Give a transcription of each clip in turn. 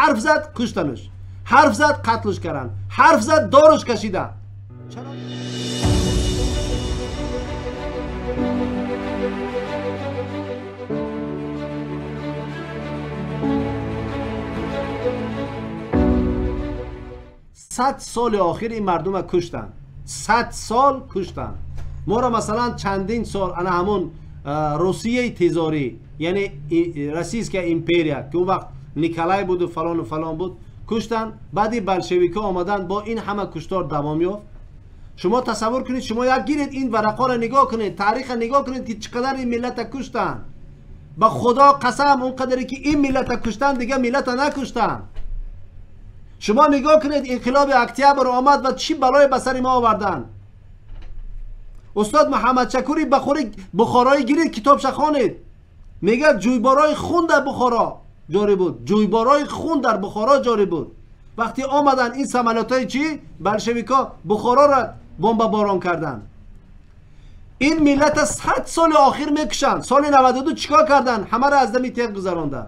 حرف زد کشتنش، حرف زد قتلش کردن، حرف زد دارش کشیدن. چرا؟ 100 سال آخر این مردم کشتن، 100 سال کشتن ما را. مثلا چندین سال انا همون روسیه تزاری، یعنی российская империя که اون وقت نیکلای بود و فلان و فلان بود، کشتن. بعدی بلشویکا آمدن، با این همه کشتار دوام یافت. شما تصور کنید، شما یک گیرید این ورقا را نگاه کنید، تاریخ را نگاه کنید که چقدر این ملت کشتن. با خدا قسم اون قدری که این ملت کشتن دیگه ملت نکشتن. شما نگاه کنید انقلاب اکتبر آمد و چی بلای به سر ما آوردن. استاد محمد شکوری بخارایی گیرید کتابش خوانید، میگه جویبارای خون در بخارا جاری بود، جویبارای خون در بخارا جاری بود. وقتی آمدن این سملاتای چی بلشویکا بخارا را بمب باران کردن. این ملت 100 سال آخر میکشن. سال 92 چیکار کردن؟ همه را از دمی تیغ گذراندن.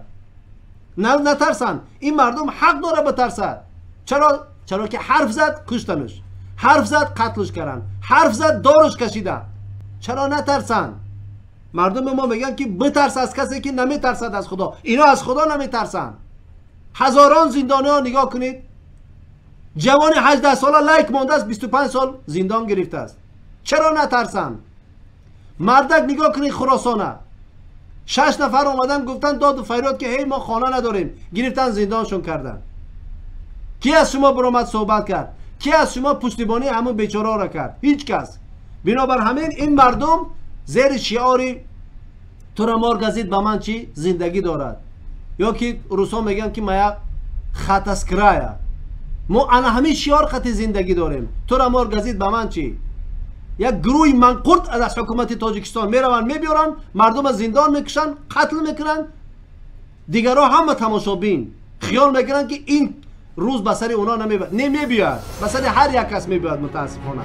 نه نترسن، این مردم حق داره بترسد. چرا؟ چرا که حرف زد کشتنش، حرف زد قتلش کردن، حرف زد دارش کشیدن. چرا نترسن؟ مردم ما میگن که بترس از کسی که نمیترسد از خدا. اینا از خدا نمیترسن. هزاران زندانی ها نگاه کنید، جوان 18 ساله لایک مانده است، 25 سال زندان گرفته است. چرا نترسن؟ مردک نگاه کنید خراسانه، 6 نفر آمدن گفتن داد و فریاد که هی ما خانه نداریم، گرفتن زندانشون کردن. کی از شما برآمد صحبت کرد؟ کی از شما پشتیبانی همون بیچاره را کرد؟ هیچ کس. بنابر همین این مردم زیر شعار تو را مار گزید به من چی زندگی دارد، یا که روسا میگن که моя хата с края. ما انا همین شعار خط زندگی داریم، تو را مار گزید به من چی. یک گروه منقرد از حکومت تاجیکستان میروند میبیارن مردم از زندان میکشن، قتل میکنن. دیگرها همه تماشابین خیال میکنن که این روز به سر اونا نمیبیاد، به سر هر یک کس میبیاد متاسفانه.